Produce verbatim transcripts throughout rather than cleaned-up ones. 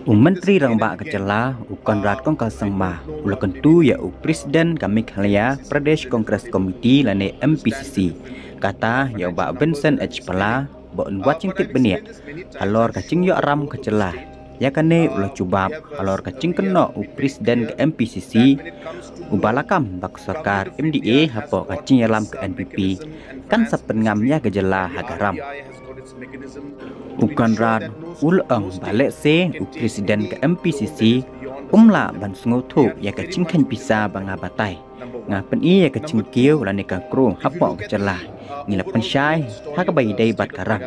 U Myntri Rangbah ka jylla, u Conrad Kongkal Sangma, u la kyntu ïa u President ka Meghalaya Pradesh Congress Committee lane M P C C, kata ïa u Bah Vincent H Pala, ba un wad jingtip bniah halor ka jingïoh ram ka jylla. Ïa kane u la jubab halor ka jingkynnoh u President ka M P C C, u ba la kam ba ka sorkar M D A hapoh ka jingïalam ka N P P kan sa pynngam ïa ka jylla ha ka ram. U Conrad u la ong ba lehse u President ka M P C C um lah ban sngewthuh ïa ka jingkheiñ pisa ba nga batai. Nga pyni ïa ka jingkiew lane ka growth hapoh ka jylla. Ngi la pynshai ha kaba ïadei bad ka ram.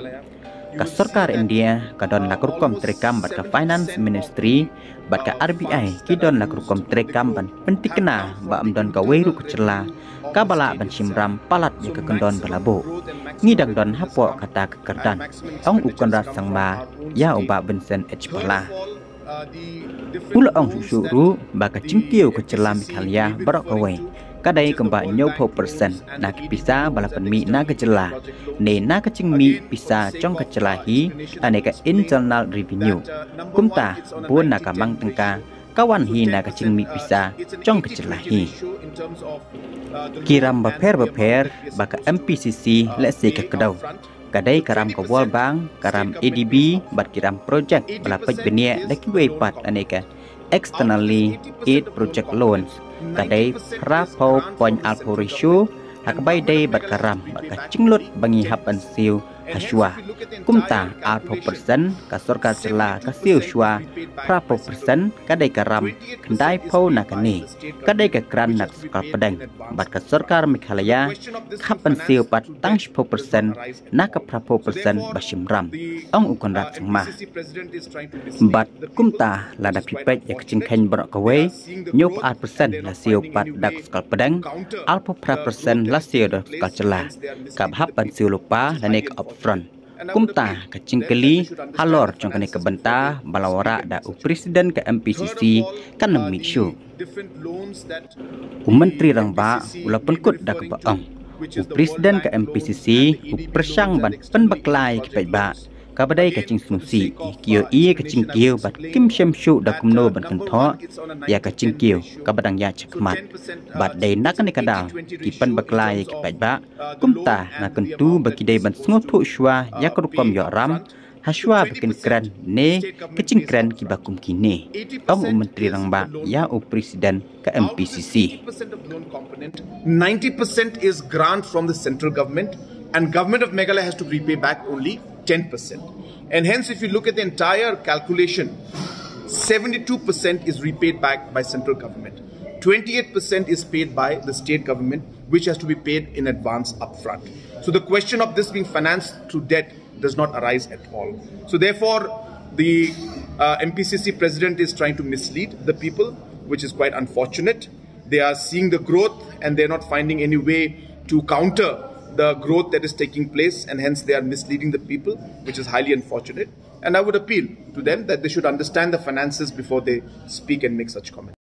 Ka sorkar India ka don la ka rukom treikam bad ka Finance Ministry bad ka R B I ki don la ka rukom treikam ban pyntikna ba ym don kawei ruh ka jylla kaba lah ban shim ram palat ïa ka kyndon ba la buh. Ngi dang don hapoh kata ka kyrdan, ong u Conrad Sangma ïa u Bah Vincent H Pala. U la ong shuh shuh ruh ba ka jingkiew ka jylla Meghalaya baroh kawei ka dei kumba hynñiewphew percent na ki pisa ba la pynmih na ka jylla ne na ka jingmih pisa jong ka jylla hi, lane ka internal revenue. Kumta bun na ka mang tyngka ka wan hi na ka jingmih pisa jong ka jylla hi. Ki ram bapher bapher ba ka M P C C lehse ka kdew, ka dei ka ram ka World Bank, ka ram A D B bad ki ram project ba la peit bniah da kiwei pat lane ka externally aid project loans, ka dei phra phew point ar phew ratio ha kaba ïadei bad ka ram bad ka jinglut ba ngi hap ban siew ha shuwa. Kumta ar phew percent ka sorkar jylla ka siew shuwa, phra phew percent ka dei ka ram, khyndai phew na kane ka dei ka grant na ka sorkar pdeng, bad ka sorkar Meghalaya ka hap ban siew pat tang shiphew percent na ka phra phew percent ba shim ram, ong u Conrad Sangma. Bad kumta lada phi peit ïa ka jingkheiñ baroh kawei, hynñiewphew ar percent la siew pat da ka sorkar pdeng, ar phew phra percent la siew da ka sorkar jylla, kaba hap ban siew lypa lane ka upfront. Kumta ka jingkylli halor jong kane ka bynta ba la wanrah da u President ka M P C C kan ym mih shuh. U Myntri Rangbah u la pynkut da kaba ong, u President ka M P C C u pyrshang ban pynbakla ïa ki paidbah kaba dei ka jingsngewsih, ki ïohi ïa ka jingkiew bad kim shym shuh da kumno ban kynthoh ïa ka jingkiew kaba dang ïaid shakhmat. Bad dei na kane ka daw ki pynbakla ïa ki paidbah. Kumta nga kyntu ba ki dei ban sngewthuh shuwa ïa ka rukom ïoh ram ha shuwa ba kin kren ne ka jingkren kiba kum kine, ong u Myntri Rangbah ïa u President ka M P C C. Ninety percent is grant from the central government, and Government of Meghalaya has to repay back only ten percent. And hence, if you look at the entire calculation, seventy-two percent is repaid back by central government. Twenty-eight percent is paid by the state government, which has to be paid in advance upfront. So the question of this being financed through debt does not arise at all. So therefore, the uh, M P C C president is trying to mislead the people, which is quite unfortunate. They are seeing the growth and they're not finding any way to counter the growth that is taking place, and hence they are misleading the people, which is highly unfortunate. And I would appeal to them that they should understand the finances before they speak and make such comments.